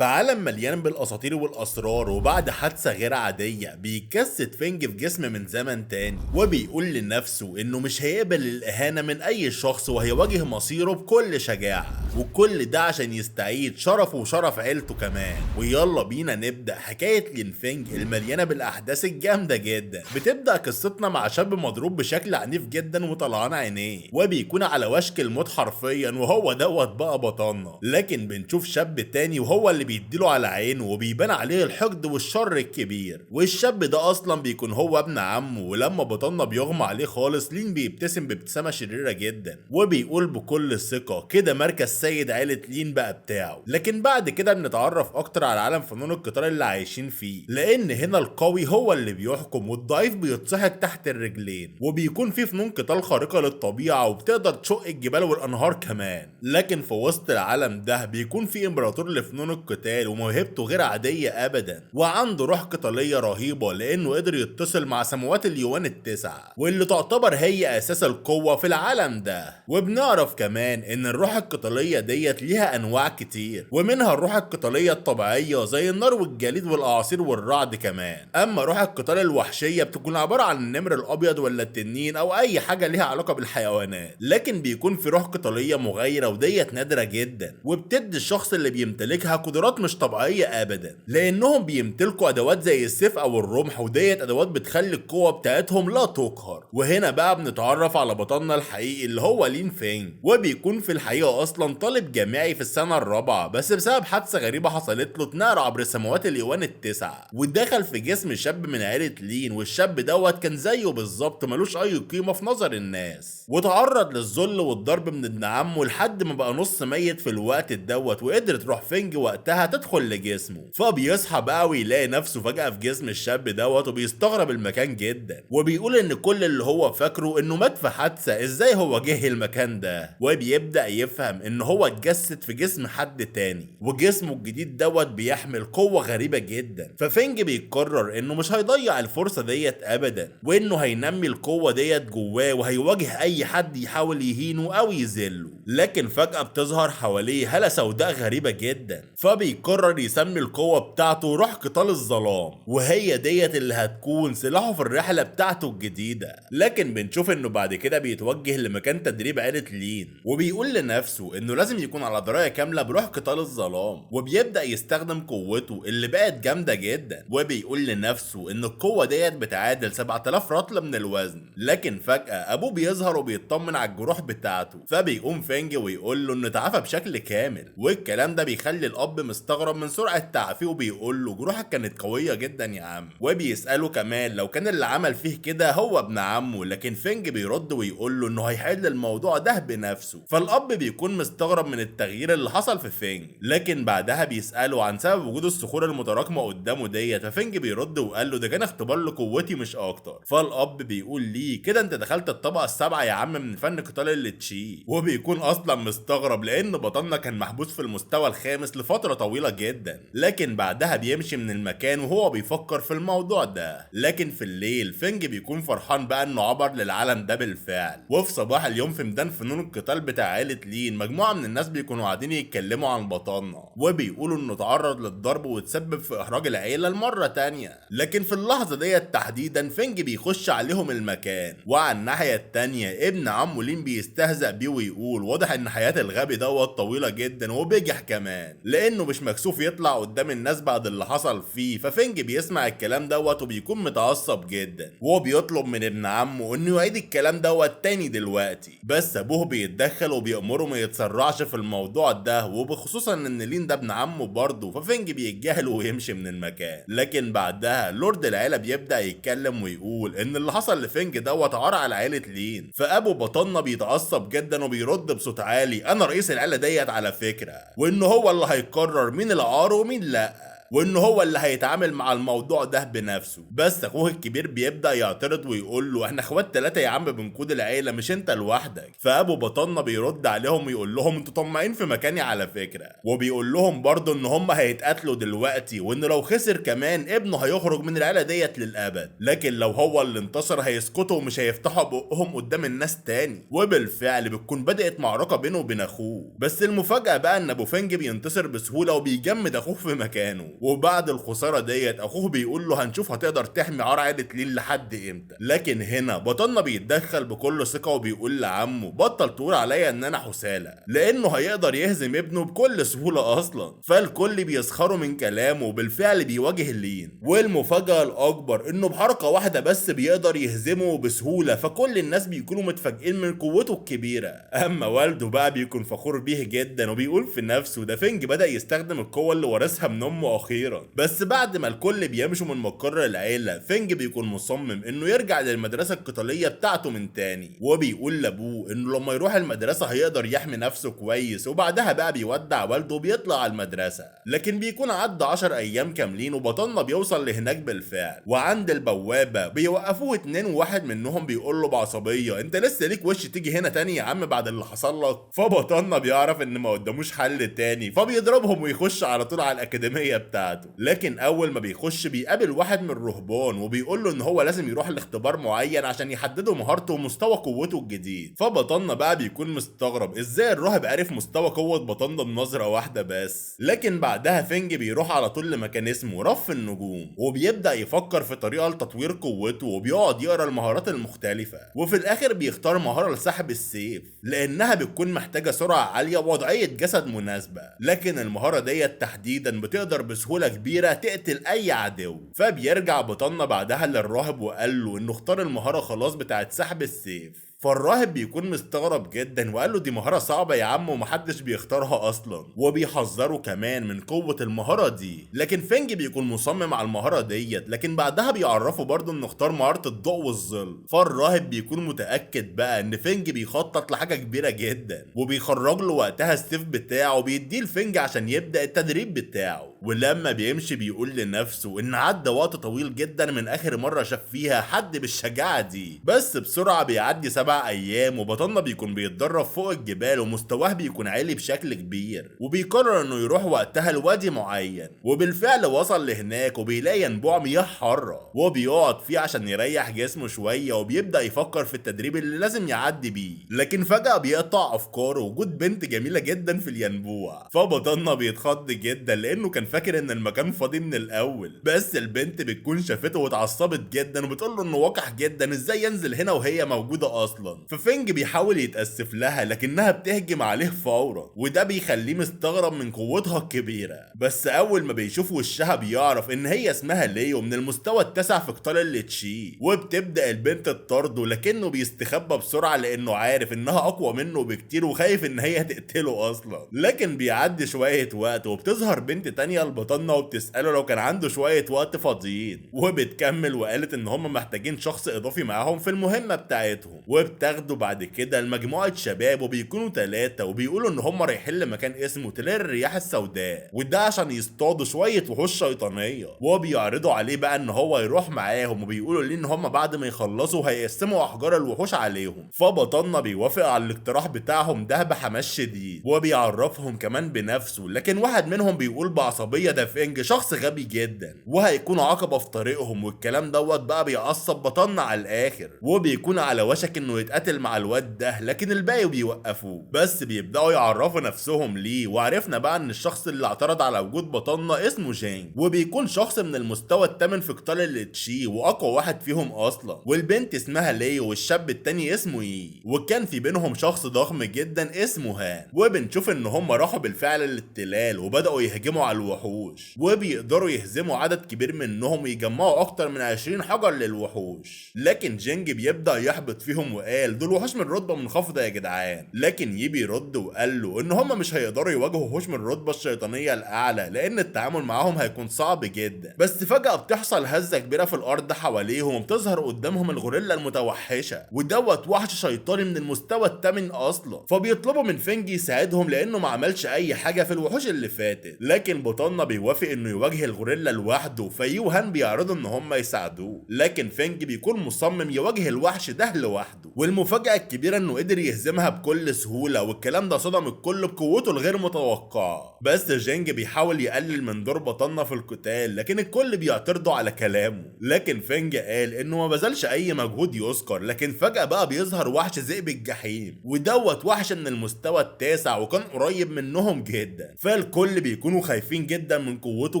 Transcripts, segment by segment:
في عالم مليان بالاساطير والاسرار، وبعد حادثه غير عادية بيتجسد فينج في جسم من زمن تاني، وبيقول لنفسه انه مش هيقبل الاهانة من اي شخص وهيواجه مصيره بكل شجاعة، وكل ده عشان يستعيد شرفه وشرف عيلته كمان. ويلا بينا نبدا حكاية لين فينج المليانة بالاحداث الجامدة جدا. بتبدا قصتنا مع شاب مضروب بشكل عنيف جدا وطلعان عينيه، وبيكون على وشك الموت حرفيا، وهو دوت بقى بطلنا. لكن بنشوف شاب تاني وهو اللي بيديله على عينه، وبيبان عليه الحقد والشر الكبير، والشاب ده اصلا بيكون هو ابن عمه. ولما بطلنا بيغمى عليه خالص، لين بيبتسم بابتسامة شريرة جدا وبيقول بكل ثقة كده مركز سيد عيله لين بقى بتاعه. لكن بعد كده بنتعرف اكتر على عالم فنون القتال اللي عايشين فيه، لان هنا القوي هو اللي بيحكم والضعيف بيتسحق تحت الرجلين، وبيكون في فنون قتال خارقة للطبيعة وبتقدر تشق الجبال والانهار كمان. لكن في وسط العالم ده بيكون في امبراطور لفنون القتال، وموهبته غير عادية ابدا، وعنده روح قتالية رهيبة لانه قدر يتصل مع سموات اليوان التسعة واللي تعتبر هي اساس القوة في العالم ده. وبنعرف كمان ان الروح القتالية ديت ليها انواع كتير، ومنها الروح القتالية الطبيعية زي النار والجليد والاعاصير والرعد كمان. اما روح القتال الوحشية بتكون عبارة عن النمر الابيض ولا التنين او اي حاجة ليها علاقة بالحيوانات. لكن بيكون في روح قتالية مغايرة وديت نادرة جدا، وبتدي الشخص اللي بيمتلكها قدرات مش طبيعية ابدا، لانهم بيمتلكوا ادوات زي السيف او الرمح، وديت ادوات بتخلي القوة بتاعتهم لا تقهر. وهنا بقى بنتعرف على بطلنا الحقيقي اللي هو لين فينج، وبيكون في الحقيقة اصلا طالب جامعي في السنة الرابعة، بس بسبب حادثه غريبة حصلت له اتنقل عبر سماوات اليوان التسعة ودخل في جسم شاب من عيله لين، والشاب دوت كان زيه بالظبط ملوش اي قيمة في نظر الناس، وتعرض للذل والضرب من ابن عمه لحد ما بقى نص ميت في الوقت دوت، وقدرت روح فينج وقتها تدخل لجسمه. فبيصحى بقى ويلاقي نفسه فجأة في جسم الشاب دوت، وبيستغرب المكان جدا، وبيقول ان كل اللي هو فاكره انه مات في حادثة، ازاي هو جه المكان ده؟ وبيبدأ يفهم ان هو اتجسد في جسم حد تاني، وجسمه الجديد دوت بيحمل قوة غريبة جدا. ففينج بيقرر انه مش هيضيع الفرصة ديت ابدا، وانه هينمي القوة ديت جواه وهيواجه اي حد يحاول يهينه او يذله. لكن فجأة بتظهر حواليه هالة سوداء غريبة جدا، فبيقرر يسمي القوة بتاعته روح قتال الظلام، وهي ديت اللي هتكون سلاحه في الرحلة بتاعته الجديدة. لكن بنشوف انه بعد كده بيتوجه لمكان تدريب عيلة لين، وبيقول لنفسه انه لازم يكون على دراية كاملة بروح قتال الظلام، وبيبدأ يستخدم قوته اللي بقت جامدة جدا، وبيقول لنفسه ان القوة ديت بتعادل 7000 رطل من الوزن. لكن فجأة ابوه بيظهر وبيطمن على الجروح بتاعته، فبيقوم فينج ويقول له انه تعافى بشكل كامل، والكلام ده بيخلي الاب مستغرب من سرعة تعافيه، وبيقول له جروحك كانت قوية جدا يا عم، وبيسأله كمان لو كان اللي عمل فيه كده هو ابن عمه. لكن فينج بيرد ويقول له انه هيحل الموضوع ده بنفسه. فالاب بيكون مستغرب من التغيير اللي حصل في فينج، لكن بعدها بيسأله عن سبب وجود الصخور المتراكمة قدامه ديت، ففينج بيرد وقال له ده كان اختبار لقوتي مش اكتر. فالاب بيقول ليه كده انت دخلت الطبقة السابعة يا عم من فن قتال التشي، وبيكون اصلا مستغرب لان بطلنا كان محبوس في المستوى الخامس لفترة طويلة جدا. لكن بعدها بيمشي من المكان وهو بيفكر في الموضوع ده. لكن في الليل فينج بيكون فرحان بقى انه عبر للعالم ده بالفعل. وفي صباح اليوم في ميدان فنون القتال بتاع عيلة لين، مجموعة من الناس بيكونوا قاعدين يتكلموا عن بطلنا، وبيقولوا انه اتعرض للضرب وتسبب في احراج العيلة المرة تانية. لكن في اللحظة ديت تحديدا فينج بيخش عليهم المكان، وعلى الناحية التانية ابن عمه لين بيستهزأ بيه ويقول واضح ان حياة الغبي دوت طويلة جدا وبجح كمان، لانه مش مكسوف يطلع قدام الناس بعد اللي حصل فيه. ففينج بيسمع الكلام دوت وبيكون متعصب جدا، وهو بيطلب من ابن عمه انه يعيد الكلام دوت تاني دلوقتي، بس ابوه بيتدخل وبيأمره ما يتسرعش في الموضوع ده، وبخصوصا ان لين ده ابن عمه برضه. ففينج بيتجاهله ويمشي من المكان. لكن بعدها لورد العيلة بيبدأ يتكلم ويقول ان اللي حصل لفينج دوت عار على عيلة لين. فابو بطلنا بيتعصب جدا وبيرد بصوت عالي انا رئيس العيلة ديت على فكرة، وان هو اللي هيقرر مين العار ومين لا. وان هو اللي هيتعامل مع الموضوع ده بنفسه. بس اخوه الكبير بيبدا يعترض ويقول له احنا اخوات 3 يا عم بنقود العيلة مش انت لوحدك. فابو بطلنا بيرد عليهم ويقول لهم انتوا طماعين في مكاني على فكرة، وبيقول لهم برضه ان هم هيتقاتلوا دلوقتي، وان لو خسر كمان ابنه هيخرج من العيلة ديت للابد، لكن لو هو اللي انتصر هيسكتوا ومش هيفتحوا بقهم قدام الناس تاني. وبالفعل بتكون بدات معركة بينه وبين اخوه، بس المفاجاة بقى ان ابو فينج بينتصر بسهولة وبيجمد اخوه في مكانه. وبعد الخسارة ديت اخوه بيقول له هنشوف هتقدر تحمي عار عيله لين لحد امتى. لكن هنا بطلنا بيتدخل بكل ثقة وبيقول لعمه بطل تقول عليا ان انا حساله، لانه هيقدر يهزم ابنه بكل سهولة اصلا. فالكل بيسخروا من كلامه، وبالفعل بيواجه لين. والمفاجاه الاكبر انه بحركة واحدة بس بيقدر يهزمه بسهولة، فكل الناس بيكونوا متفاجئين من قوته الكبيرة. اما والده بقى بيكون فخور بيه جدا وبيقول في نفسه ده فينج بدا يستخدم القوة اللي ورثها من امه اخيرا. بس بعد ما الكل بيمشوا من مقر العيلة، فينج بيكون مصمم انه يرجع للمدرسة القتالية بتاعته من تاني، وبيقول لابوه انه لما يروح المدرسة هيقدر يحمي نفسه كويس. وبعدها بقى بيودع والده وبيطلع على المدرسة، لكن بيكون عدى 10 ايام كاملين وبطلنا بيوصل لهناك بالفعل. وعند البوابة بيوقفوه 2، وواحد منهم بيقول له بعصبيه انت لسه ليك وش تيجي هنا تاني يا عم بعد اللي حصل لك؟ فبطلنا بيعرف ان ما قداموش حل تاني، فبيضربهم ويخش على طول على الاكاديمية بتاعته. لكن اول ما بيخش بيقابل واحد من الرهبان وبيقول له ان هو لازم يروح لاختبار معين عشان يحددوا مهارته ومستوى قوته الجديد. فبطلنا بقى بيكون مستغرب ازاي الراهب عرف مستوى قوة بطلنا بنظره واحدة بس. لكن بعدها فينج بيروح على طول لمكان اسمه رف النجوم، وبيبدا يفكر في طريقه لتطوير قوته، وبيقعد يقرا المهارات المختلفة، وفي الاخر بيختار مهارة لسحب السيف لانها بتكون محتاجه سرعة عالية ووضعيه جسد مناسبة. لكن المهارة ديت تحديدا بتقدر بسهولة كبيرة تقتل اي عدو. فبيرجع بطلنا بعدها للراهب وقال له انه اختار المهارة خلاص بتاعت سحب السيف. فالراهب بيكون مستغرب جدا وقال له دي مهارة صعبة يا عم ومحدش بيختارها اصلا، وبيحذره كمان من قوة المهارة دي. لكن فينج بيكون مصمم على المهارة ديت، لكن بعدها بيعرفه برضه انه اختار مهارة الضوء والظل. فالراهب بيكون متأكد بقى ان فينج بيخطط لحاجة كبيرة جدا، وبيخرج له وقتها السيف بتاعه وبيديه لفينج عشان يبدأ التدريب بتاعه. ولما بيمشي بيقول لنفسه ان عدى وقت طويل جدا من اخر مرة شاف فيها حد بالشجاعة دي. بس بسرعة بيعدي 7 ايام وبطلنا بيكون بيتدرب فوق الجبال ومستواه بيكون عالي بشكل كبير، وبيقرر انه يروح وقتها لوادي معين. وبالفعل وصل لهناك وبيلاقي ينبوع مياه حارة وبيقعد فيه عشان يريح جسمه شوية، وبيبدا يفكر في التدريب اللي لازم يعدي بيه. لكن فجاة بيقطع افكاره وجود بنت جميلة جدا في الينبوع. فبطلنا بيتخض جدا لانه كان فاكر ان المكان فاضي من الاول، بس البنت بتكون شافته واتعصبت جدا وبتقول له انه وقح جدا ازاي ينزل هنا وهي موجودة اصلا. ففينج بيحاول يتأسف لها لكنها بتهجم عليه فورا، وده بيخليه مستغرب من قوتها الكبيرة. بس اول ما بيشوف وشها بيعرف ان هي اسمها ليو من المستوى التاسع في قتال التشي، وبتبدأ البنت تطارده لكنه بيستخبى بسرعة لانه عارف انها اقوى منه بكتير وخايف ان هي تقتله اصلا. لكن بيعدي شوية وقت وبتظهر بنت تانية لبطلنا وبتسأله لو كان عنده شوية وقت فاضيين، وبتكمل وقالت ان هم محتاجين شخص اضافي معاهم في المهمة بتاعتهم. وبتاخده بعد كده لمجموعة شباب وبيكونوا 3، وبيقولوا ان هم رايحين لمكان اسمه تلال الرياح السوداء، وده عشان يصطادوا شوية وحوش شيطانية. وبيعرضوا عليه بقى ان هو يروح معاهم، وبيقولوا ليه ان هم بعد ما يخلصوا هيقسموا احجار الوحوش عليهم. فبطلنا بيوافق على الاقتراح بتاعهم ده بحماس شديد، وبيعرفهم كمان بنفسه. لكن واحد منهم بيقول بعصبية ده فينج شخص غبي جدا وهيكون عقبة في طريقهم، والكلام دوت بقى بيعصب بطلنا على الاخر، وبيكون على وشك انه يتقتل مع الواد ده، لكن الباقي بيوقفوه. بس بيبداوا يعرفوا نفسهم ليه، وعرفنا بقى ان الشخص اللي اعترض على وجود بطلنا اسمه جانج، وبيكون شخص من المستوى الثامن في قتال التشي واقوى واحد فيهم اصلا، والبنت اسمها ليو والشاب التاني اسمه اي، وكان في بينهم شخص ضخم جدا اسمه هان. وبنشوف ان هم راحوا بالفعل للتلال وبداوا يهجموا على الوحوش، وبيقدروا يهزموا عدد كبير منهم ويجمعوا اكتر من 20 حجر للوحوش. لكن جينج بيبدا يحبط فيهم وقال دول وحوش من رتبه منخفضة يا جدعان. لكن يي بيرد وقال له ان هم مش هيقدروا يواجهوا وحوش من الرتبة الشيطانية الاعلى لان التعامل معاهم هيكون صعب جدا. بس فجاة بتحصل هزه كبيرة في الارض حواليهم وبتظهر قدامهم الغوريلا المتوحشه، ودوت وحش شيطاني من المستوى الثامن اصلا. فبيطلبوا من فينج يساعدهم لانه ما عملش اي حاجة في الوحوش اللي فاتت. لكن بطلنا بطلنا بيوافق انه يواجه الغوريلا لوحده، فيوهان بيعرضوا ان هم يساعدوه، لكن فينج بيكون مصمم يواجه الوحش ده لوحده. والمفاجأة الكبيرة انه قدر يهزمها بكل سهولة، والكلام ده صدم الكل بقوته الغير متوقعة. بس جينج بيحاول يقلل من دور بطلنا في القتال، لكن الكل بيعترضوا على كلامه. لكن فينج قال انه ما بذلش اي مجهود يذكر. لكن فجأة بقى بيظهر وحش ذئب الجحيم، ودوت وحش من المستوى التاسع وكان قريب منهم جدا، فالكل بيكونوا خايفين جدا من قوته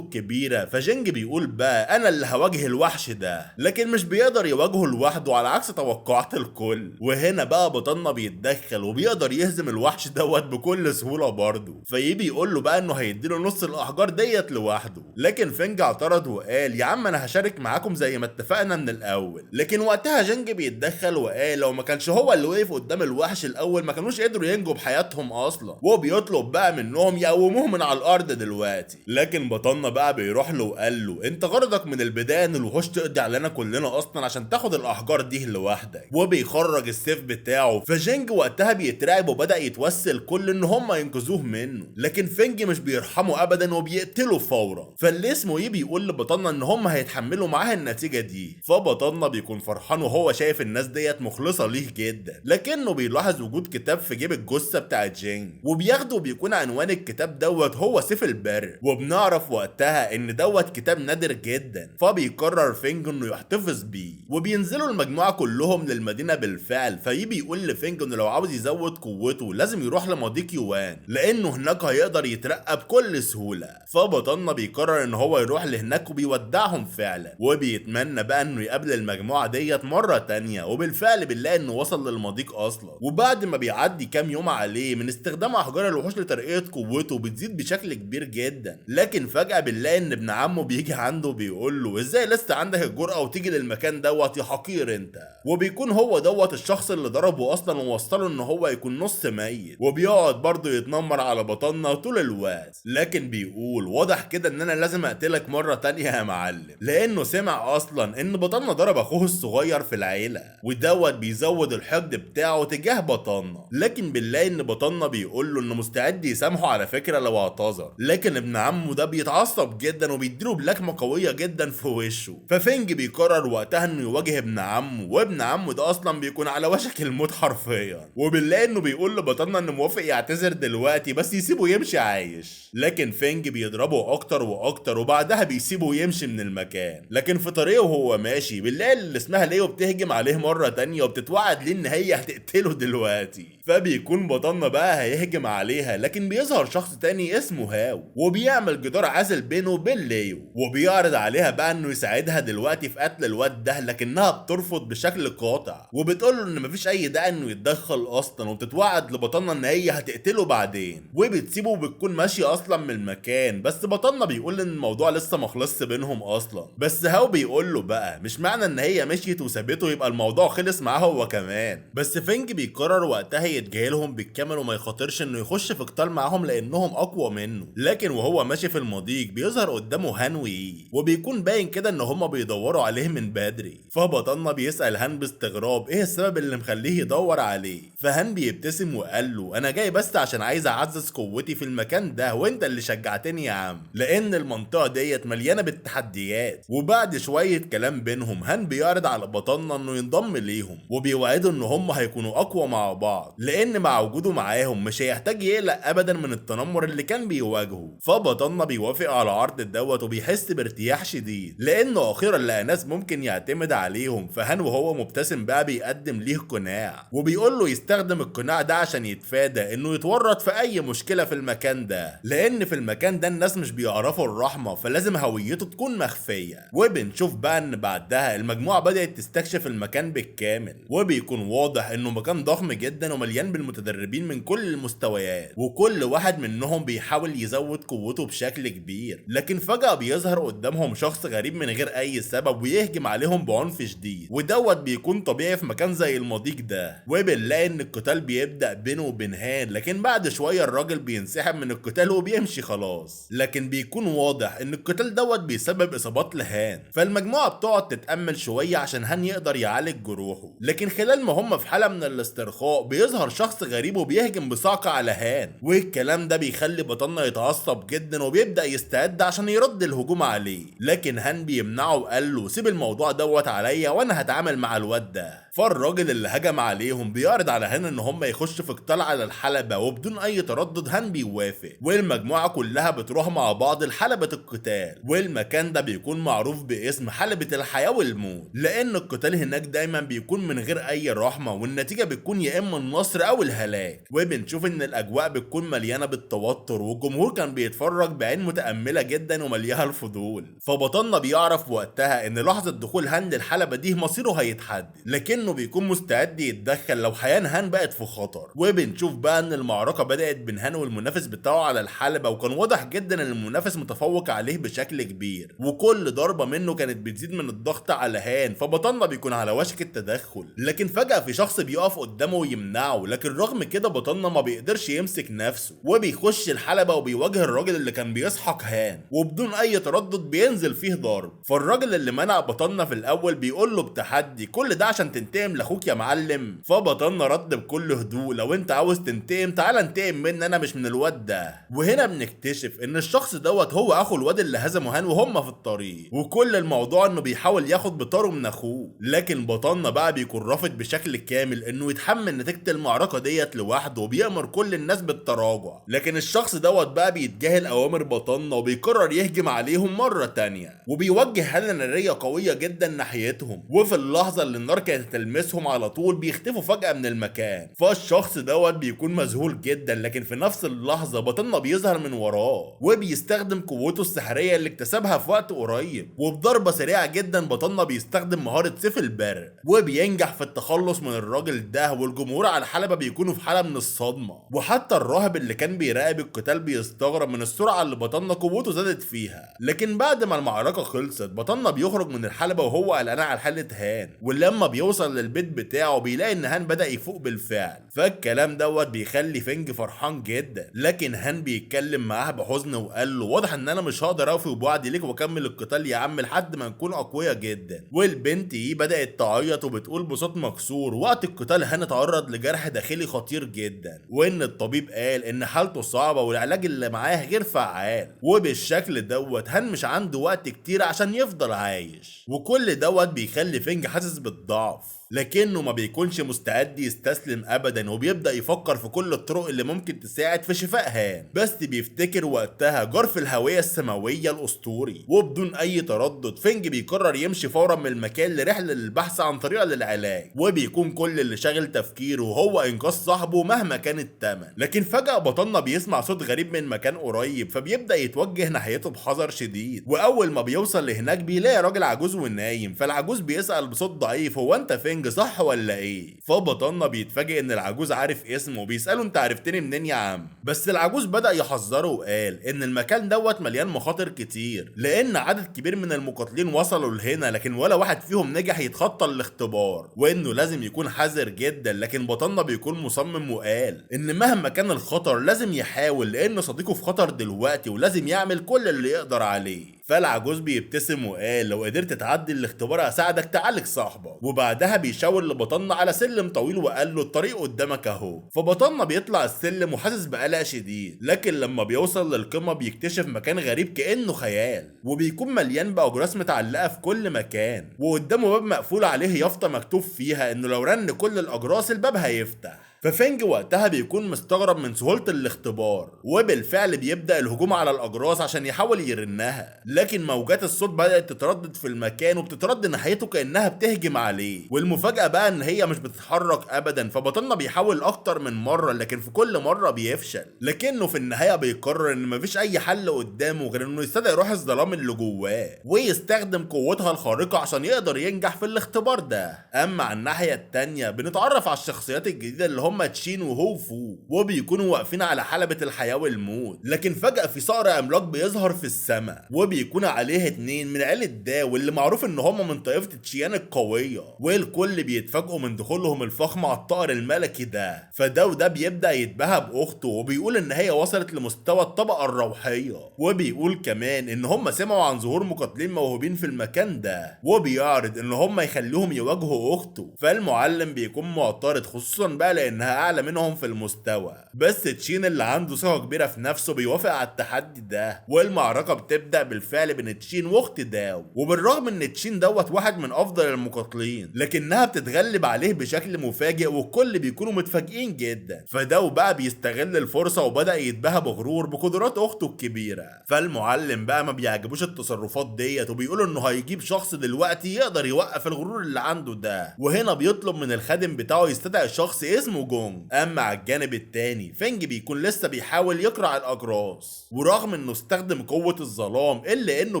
الكبيرة. فجينج بيقول بقى انا اللي هواجه الوحش ده، لكن مش بيقدر يواجهه لوحده على عكس توقعات الكل. وهنا بقى بطلنا بيتدخل وبيقدر يهزم الوحش دوت بكل سهولة برضه. فيي بيقول له بقى انه هيديله نص الاحجار ديت لوحده، لكن فينج اعترض وقال يا عم انا هشارك معاكم زي ما اتفقنا من الاول. لكن وقتها جينج بيتدخل وقال لو ما كانش هو اللي وقف قدام الوحش الاول ما كانوش قدروا ينجوا بحياتهم اصلا، وبيطلب بقى منهم يقوموه من على الارض دلوقتي. لكن بطلنا بقى بيروح له وقال له انت غرضك من البداية ان الوحوش تقضي علينا كلنا اصلا عشان تاخد الاحجار دي لوحدك، وبيخرج السيف بتاعه. فجينج وقتها بيترعب وبدا يتوسل كل ان هم ينقذوه منه، لكن فينج مش بيرحمه ابدا وبيقتله فورا. فاللي اسمه ايه بيقول لبطلنا ان هم هيتحملوا معاه النتيجة دي. فبطلنا بيكون فرحان وهو شايف الناس ديت مخلصة ليه جدا، لكنه بيلاحظ وجود كتاب في جيب الجثة بتاعت جينج، وبياخده وبيكون عنوان الكتاب دوت هو سيف البر، وبنعرف وقتها ان دوت كتاب نادر جدا. فبيقرر فينج انه يحتفظ بيه، وبينزلوا المجموعة كلهم للمدينة بالفعل. في بيقول لفينج انه لو عاوز يزود قوته لازم يروح لمضيق يوان، لانه هناك هيقدر يترقى بكل سهولة. فبطلنا بيقرر ان هو يروح لهناك وبيودعهم فعلا، وبيتمنى بقى انه يقابل المجموعة ديت مرة تانية. وبالفعل بنلاقي انه وصل للمضيق اصلا. وبعد ما بيعدي كام يوم عليه من استخدام احجار الوحوش لترقيه قوته بتزيد بشكل كبير جدا، لكن فجاة بنلاقي ان ابن عمه بيجي عنده وبيقول له ازاي لسه عندك الجرأة وتيجي للمكان دوت يا حقير انت، وبيكون هو دوت الشخص اللي ضربه اصلا ووصله ان هو يكون نص ميت. وبيقعد برضه يتنمر على بطلنا طول الوقت، لكن بيقول واضح كده ان انا لازم اقتلك مرة تانية يا معلم، لانه سمع اصلا ان بطلنا ضرب اخوه الصغير في العيلة، ودوت بيزود الحقد بتاعه تجاه بطلنا. لكن بنلاقي ان بطلنا بيقول له انه مستعد يسامحه على فكرة لو اعتذر، لكن ابن عمه ده بيتعصب جدا وبيديله بلكمه قوية جدا في وشه. ففينج بيقرر وقتها انه يواجه ابن عمه، وابن عمه ده اصلا بيكون على وشك الموت حرفيا. وبنلاقي انه بيقول لبطلنا انه موافق يعتذر دلوقتي بس يسيبه يمشي عايش، لكن فينج بيضربه اكتر واكتر وبعدها بيسيبه يمشي من المكان. لكن في طريقه وهو ماشي بنلاقي اللي اسمها ليو بتهجم عليه مرة تانية وبتتوعد ليه ان هي هتقتله دلوقتي. فبيكون بطلنا بقى هيهجم عليها، لكن بيظهر شخص تاني اسمه هاو وبيعمل جدار عازل بينه وبين ليو، وبيعرض عليها بقى انه يساعدها دلوقتي في قتل الواد ده، لكنها بترفض بشكل قاطع وبتقول له ان مفيش اي داعي انه يتدخل اصلا، وبتتوعد لبطلنا ان هي هتقتله بعدين، وبتسيبه وبتكون ماشية اصلا من المكان. بس بطلنا بيقول ان الموضوع لسه ما خلصش بينهم اصلا، بس هاو بيقول له بقى مش معنى ان هي مشيت وسابته يبقى الموضوع خلص معاه هو كمان. بس فينج بيقرر وقتها يتجاهلهم بالكامل وما يخاطرش انه يخش في قتال معاهم لانهم اقوى منه. لكن وهو ماشي في المضيق بيظهر قدامه هان وإي، وبيكون باين كده ان هما بيدوروا عليه من بدري. فبطلنا بيسأل هان باستغراب ايه السبب اللي مخليه يدور عليه، فهان بيبتسم وقال له انا جاي بس عشان عايز اعزز قوتي في المكان ده، وانت اللي شجعتني يا عم، لان المنطقة ديت مليانة بالتحديات. وبعد شوية كلام بينهم هان بيعرض على بطلنا انه ينضم ليهم، وبيوعدوا ان هم هيكونوا اقوى مع بعض، لان مع وجوده معاهم مش هيحتاج يقلق ابدا من التنمر اللي كان بيواجهه. فبطلنا بيوافق على عرض دوت وبيحس بارتياح شديد لانه اخيرا لقى ناس ممكن يعتمد عليهم. فهان وهو مبتسم بقى بيقدم ليه قناع، وبيقول له يستخدم القناع ده عشان يتفادى انه يتورط في اي مشكلة في المكان ده، لان في المكان ده الناس مش بيعرفوا الرحمة، فلازم هويته تكون مخفية. وبنشوف بقى ان بعدها المجموعة بدات تستكشف المكان بالكامل، وبيكون واضح انه مكان ضخم جدا ومليان بالمتدربين من كل المستويات، وكل واحد منهم بيحاول يزود قوته بشكل كبير. لكن فجأة بيظهر قدامهم شخص غريب من غير اي سبب ويهجم عليهم بعنف شديد، ودوت بيكون طبيعي في مكان زي المضيق ده. وبنلاقي ان القتال بيبدأ بينه وبين هان، لكن بعد شوية الراجل بينسحب من القتال وبيمشي خلاص. لكن بيكون واضح ان القتال دوت بيسبب اصابات لهان، فالمجموعة بتقعد تتأمل شوية عشان هان يقدر يعالج جروحه. لكن خلال ما هم في حالة من الاسترخاء بيظهر شخص غريب وبيهجم بصعقة على هان، والكلام ده بيخلي بطلنا يتعصب جدا جدا وبيبدا يستعد عشان يرد الهجوم عليه، لكن هان بيمنعه وقال له سيب الموضوع دوت عليا وانا هتعامل مع الواد ده. فالراجل اللي هجم عليهم بيعرض على هان ان هم يخشوا في قتال على الحلبة، وبدون اي تردد هان بيوافق، والمجموعة كلها بتروح مع بعض لحلبة القتال. والمكان ده بيكون معروف باسم حلبة الحياة والموت، لان القتال هناك دايما بيكون من غير اي رحمة، والنتيجة بتكون يا اما النصر او الهلاك. وبنشوف ان الاجواء بتكون مليانة بالتوتر، والجمهور كان بيتفرج بعين متأملة جدا ومليها الفضول. فبطلنا بيعرف وقتها ان لحظة دخول هان للحلبة دي مصيره هيتحدد، لكنه بيكون مستعد يتدخل لو حياة هان بقت في خطر. وبنشوف بقى ان المعركة بدأت بين هان والمنافس بتاعه على الحلبة، وكان واضح جدا ان المنافس متفوق عليه بشكل كبير، وكل ضربة منه كانت بتزيد من الضغط على هان. فبطلنا بيكون على وشك التدخل، لكن فجأة في شخص بيقف قدامه ويمنعه، لكن رغم كده بطلنا ما بيقدرش يمسك نفسه، وبيخش الحلبة وبيواجه الراجل اللي كان بيسحق هان، وبدون اي تردد بينزل فيه ضرب. فالراجل اللي منع بطلنا في الاول بيقول له بتحدي كل ده عشان تنتقم لاخوك يا معلم؟ فبطلنا رد بكل هدوء لو انت عاوز تنتقم تعال انتقم مني انا، مش من الواد ده. وهنا بنكتشف ان الشخص دوت هو اخو الواد اللي هزمه هان وهم في الطريق، وكل الموضوع انه بيحاول ياخد بطاره من اخوه. لكن بطلنا بقى بيكون رافض بشكل كامل انه يتحمل نتيجة المعركة ديت لوحده، وبيأمر كل الناس بالتراجع. لكن الشخص دوت بقى بيتجاهل اوامر بطلنا وبيقرر يهجم عليهم مرة تانية، وبيوجه هالة نارية قوية جدا ناحيتهم، وفي اللحظة اللي النار كانت تلمسهم على طول بيختفوا فجأة من المكان. فالشخص دوت بيكون مذهول جدا، لكن في نفس اللحظة بطلنا بيظهر من وراه وبيستخدم قوته السحرية اللي اكتسبها في وقت قريب، وبضربة سريعة جدا بطلنا بيستخدم مهارة سيف البرق وبينجح في التخلص من الراجل ده. والجمهور على الحلبة بيكونوا في حالة من الصدمة، وحتى الراهب اللي كان بيراقب القتال بيستغرب من السرعة اللي بطلنا قوته زادت فيها. لكن بعد ما المعركة خلصت بطلنا بيخرج من الحلبة وهو قلقان على حالة هان، ولما بيوصل للبيت بتاعه بيلاقي ان هان بدأ يفوق بالفعل. فالكلام دوت بيخلي فينج فرحان جدا، لكن هان بيتكلم معاه بحزن وقال له واضح ان انا مش هقدر اوفي بوعدي ليك واكمل القتال يا عم لحد ما نكون اقوياء جدا. والبنت دي بدأت تعيط وبتقول بصوت مكسور وقت القتال هان اتعرض لجرح داخلي خطير جدا، وان الطبيب قال ان حالته صعبة والعلاج اللي معاه غير فعال، وبالشكل دوت هان مش عنده وقت كتير عشان يفضل عايش. وكل دوت بيخلي فينج حاسس بالضعف، لكنه ما بيكونش مستعد يستسلم ابدا، وبيبدا يفكر في كل الطرق اللي ممكن تساعد في شفاء هان. بس بيفتكر وقتها جرف الهوية السماوية الاسطوري، وبدون اي تردد فينج بيقرر يمشي فورا من المكان لرحلة للبحث عن طريقه للعلاج، وبيكون كل اللي شاغل تفكيره هو انقاذ صاحبه مهما كان الثمن. لكن فجاة بطلنا بيسمع صوت غريب من مكان قريب، فبيبدا يتوجه ناحيته بحذر شديد، واول ما بيوصل لهناك بيلاقي راجل عجوز ونايم. فالعجوز بيسال بصوت ضعيف هو انت فينج صح ولا ايه؟ فبطلنا بيتفاجئ ان العجوز عارف اسمه، وبيساله انت عرفتني منين يا عم؟ بس العجوز بدأ يحذره وقال ان المكان دوت مليان مخاطر كتير، لان عدد كبير من المقاتلين وصلوا لهنا لكن ولا واحد فيهم نجح يتخطى الاختبار، وانه لازم يكون حذر جدا. لكن بطلنا بيكون مصمم وقال ان مهما كان الخطر لازم يحاول، لان صديقه في خطر دلوقتي ولازم يعمل كل اللي يقدر عليه. فالعجوز بيبتسم وقال لو قدرت تعدي الاختبار اساعدك تعالج صاحبك. وبعدها بيشاور لبطلنا على سلم طويل وقال له الطريق قدامك اهو. فبطلنا بيطلع السلم وحاسس بقلق شديد، لكن لما بيوصل للقمه بيكتشف مكان غريب كانه خيال، وبيكون مليان باجراس متعلقه في كل مكان، وقدامه باب مقفول عليه يافطة مكتوب فيها انه لو رن كل الاجراس الباب هيفتح. ففينج وقتها بيكون مستغرب من سهولة الاختبار، وبالفعل بيبدأ الهجوم على الأجراس عشان يحاول يرنها، لكن موجات الصوت بدأت تتردد في المكان وبتترد ناحيته كأنها بتهجم عليه. والمفاجأة بقى إن هي مش بتتحرك أبدا، فبطلنا بيحاول أكتر من مرة لكن في كل مرة بيفشل، لكنه في النهاية بيقرر إن مفيش أي حل قدامه غير إنه يستدعي روح الظلام اللي جواه ويستخدم قوتها الخارقة عشان يقدر ينجح في الاختبار ده. أما على الناحية التانية بنتعرف على الشخصيات الجديدة اللي هم تشين وهوفو، وبيكونوا واقفين على حلبة الحياة والموت، لكن فجأة في صقر عملاق بيظهر في السماء وبيكون عليه اتنين من عيلة داو واللي معروف ان هم من طائفة تشيان القوية، والكل بيتفاجئوا من دخولهم الفخم على الطائر الملكي ده. فداو ده بيبدأ يتباهى بأخته وبيقول ان هي وصلت لمستوى الطبقة الروحية، وبيقول كمان ان هم سمعوا عن ظهور مقاتلين موهوبين في المكان ده، وبيعرض ان هم يخلوهم يواجهوا اخته. فالمعلم بيكون معترض خصوصا بقى لان انها اعلى منهم في المستوى. بس تشين اللي عنده ثقة كبيرة في نفسه بيوافق على التحدي ده، والمعركة بتبدأ بالفعل بين تشين واخت داو. وبالرغم ان تشين دوت واحد من افضل المقاتلين، لكنها بتتغلب عليه بشكل مفاجئ والكل بيكونوا متفاجئين جدا. فداو بقى بيستغل الفرصة وبدأ يتباهى بغرور بقدرات اخته الكبيرة. فالمعلم بقى ما بيعجبوش التصرفات ديت، وبيقول انه هيجيب شخص دلوقتي يقدر يوقف الغرور اللي عنده ده. وهنا بيطلب من الخادم بتاعه يستدعي شخص اسمه جونج. اما على الجانب التاني فينج بيكون لسه بيحاول يقرع الاجراس، ورغم انه استخدم قوة الظلام الا انه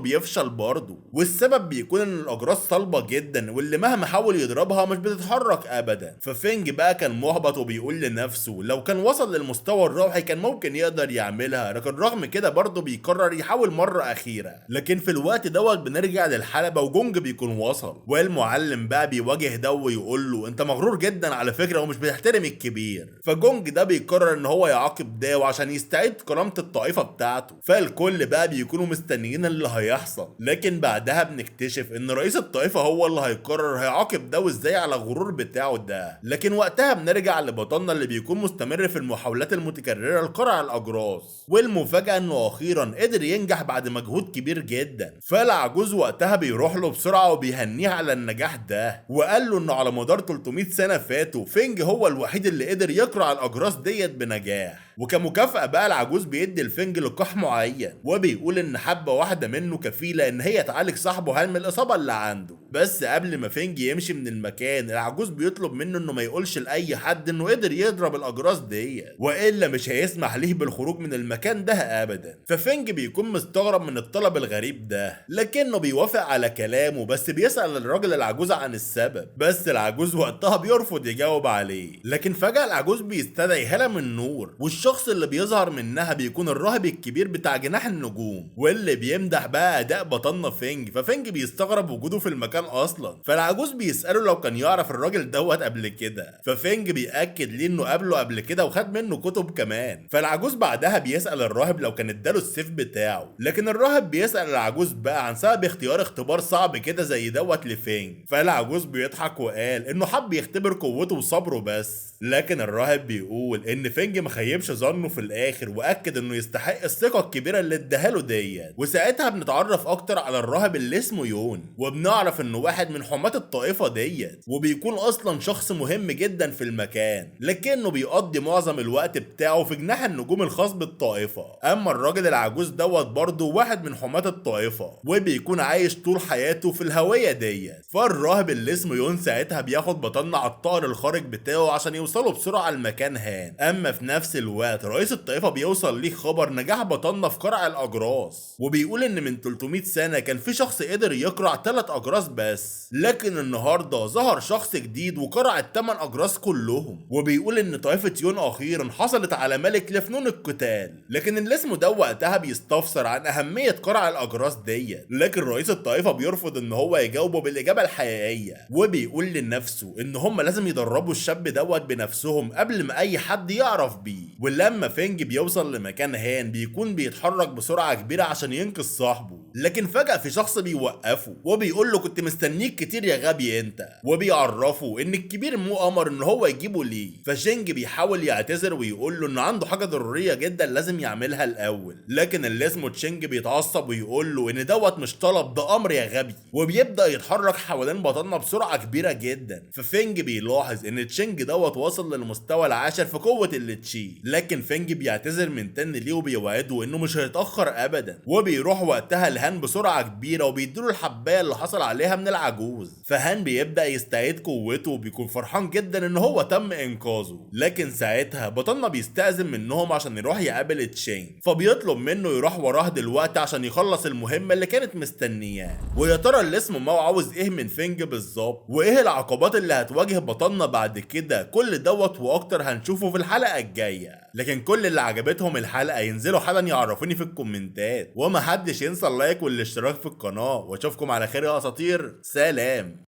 بيفشل برضه، والسبب بيكون ان الاجراس صلبة جدا واللي مهما حاول يضربها مش بتتحرك ابدا. ففينج بقى كان محبط وبيقول لنفسه لو كان وصل للمستوى الروحي كان ممكن يقدر يعملها، لكن رغم كده برضه بيقرر يحاول مرة اخيرة. لكن في الوقت دوت بنرجع للحلبة وجونج بيكون وصل، والمعلم بقى بيواجه ده ويقول له انت مغرور جدا على فكرة ومش بتحترم الكبير. فجونج ده بيقرر ان هو يعاقب داو عشان يستعيد كرامة الطائفة بتاعته. فالكل بقى بيكونوا مستنيين اللي هيحصل، لكن بعدها بنكتشف ان رئيس الطائفة هو اللي هيقرر هيعاقب داو ازاي على الغرور بتاعه ده. لكن وقتها بنرجع لبطلنا اللي بيكون مستمر في المحاولات المتكررة لقرع الاجراس، والمفاجأة انه اخيرا قدر ينجح بعد مجهود كبير جدا. فالعجوز وقتها بيروح له بسرعة وبيهنيه على النجاح ده، وقال له انه على مدار 300 سنة فاتوا فينج هو الوحيد اللي قدر يقرع الاجراس ديت بنجاح. وكمكافأة بقى العجوز بيدي لفينج لقاح معين، وبيقول ان حبة واحدة منه كفيلة ان هي تعالج صاحبه هان من الاصابة اللي عنده. بس قبل ما فينج يمشي من المكان العجوز بيطلب منه انه ما يقولش لاي حد انه قدر يضرب الاجراس ديت، والا مش هيسمح ليه بالخروج من المكان ده ابدا. ففينج بيكون مستغرب من الطلب الغريب ده، لكنه بيوافق على كلامه، بس بيسأل الراجل العجوز عن السبب، بس العجوز وقتها بيرفض يجاوب عليه. لكن فجأة العجوز بيستدعي هالة من النور، والشخص اللي بيظهر منها بيكون الراهب الكبير بتاع جناح النجوم، واللي بيمدح بقى اداء بطلنا فينج. ففينج بيستغرب وجوده في المكان اصلا، فالعجوز بيسأله لو كان يعرف الراجل دوت قبل كده، ففينج بيأكد ليه انه قابله قبل كده وخد منه كتب كمان. فالعجوز بعدها بيسأل الراهب لو كان اداله السيف بتاعه، لكن الراهب بيسأل العجوز بقى عن سبب اختيار اختبار صعب كده زي دوت لفينج. فالعجوز بيضحك وقال انه حب يختبر قوته وصبره بس، لكن الراهب بيقول ان فينج ما خيبش ظنه في الاخر، واكد انه يستحق الثقة الكبيرة اللي اداها له ديت. وساعتها بنتعرف اكتر على الراهب اللي اسمه يون، وبنعرف انه واحد من حماة الطائفة ديت، وبيكون اصلا شخص مهم جدا في المكان، لكنه بيقضي معظم الوقت بتاعه في جناح النجوم الخاص بالطائفه. اما الراجل العجوز دوت برضه واحد من حماة الطائفة، وبيكون عايش طول حياته في الهوية ديت. فالراهب اللي اسمه يون ساعتها بياخد بطلنا على الطائر الخارق بتاعه عشان يوصلوا بسرعة المكان هان. اما في نفس الوقت رئيس الطائفة بيوصل ليه خبر نجاح بطلنا في قرع الاجراس، وبيقول ان من 300 سنة كان في شخص قدر يقرع 3 اجراس بس، لكن النهارده ظهر شخص جديد وقرع ال8 اجراس كلهم. وبيقول ان طائفة يون اخيرا حصلت على ملك لفنون القتال، لكن اللي اسمه ده وقتها بيستفسر عن اهمية قرع الاجراس ديت، لكن رئيس الطائفة بيرفض ان هو يجاوبه بالاجابة الحقيقية، وبيقول لنفسه ان هم لازم يدربوا الشاب دوت بنفسهم قبل ما اي حد يعرف بيه. ولما فينج بيوصل لمكان هان بيكون بيتحرك بسرعة كبيرة عشان ينقذ صاحبه، لكن فجأة في شخص بيوقفه وبيقول له كنت مستنيك كتير يا غبي انت، وبيعرفه ان الكبير مو امر ان هو يجيبه ليه. فشينج بيحاول يعتذر ويقول له ان عنده حاجة ضرورية جدا لازم يعملها الاول، لكن اللي اسمه تشينج بيتعصب ويقول له ان دوت مش طلب ده امر يا غبي، وبيبدأ يتحرك حوالين بطلنا بسرعة كبيرة جدا. ففينج بيلاحظ ان تشينج دوت وصل للمستوى العاشر في قوة التشي، لكن فينج بيعتذر من تاني ليه وبيوعده انه مش هيتأخر ابدا، وبيروح وقتها لهان بسرعة كبيرة وبيديله الحباية اللي حصل عليها من العجوز. فهان بيبدأ يستعيد قوته وبيكون فرحان جدا ان هو تم انقاذه، لكن ساعتها بطلنا بيستأذن منهم عشان يروح يقابل تشينج، فبيطلب منه يروح وراه دلوقتي عشان يخلص المهمة اللي كانت مستنياه. ويا ترى اللي اسمه ماو عاوز ايه من فينج بالظبط، وايه العقبات اللي هتواجه بطلنا بعد كده؟ كل دوت واكتر هنشوفه في الحلقة الجاية. لكن كل اللي عجبتهم الحلقة ينزلوا حالا يعرفوني في الكومنتات، ومحدش ينسى ال like والاشتراك في القناة، واشوفكم على خير يا اساطير. سلام.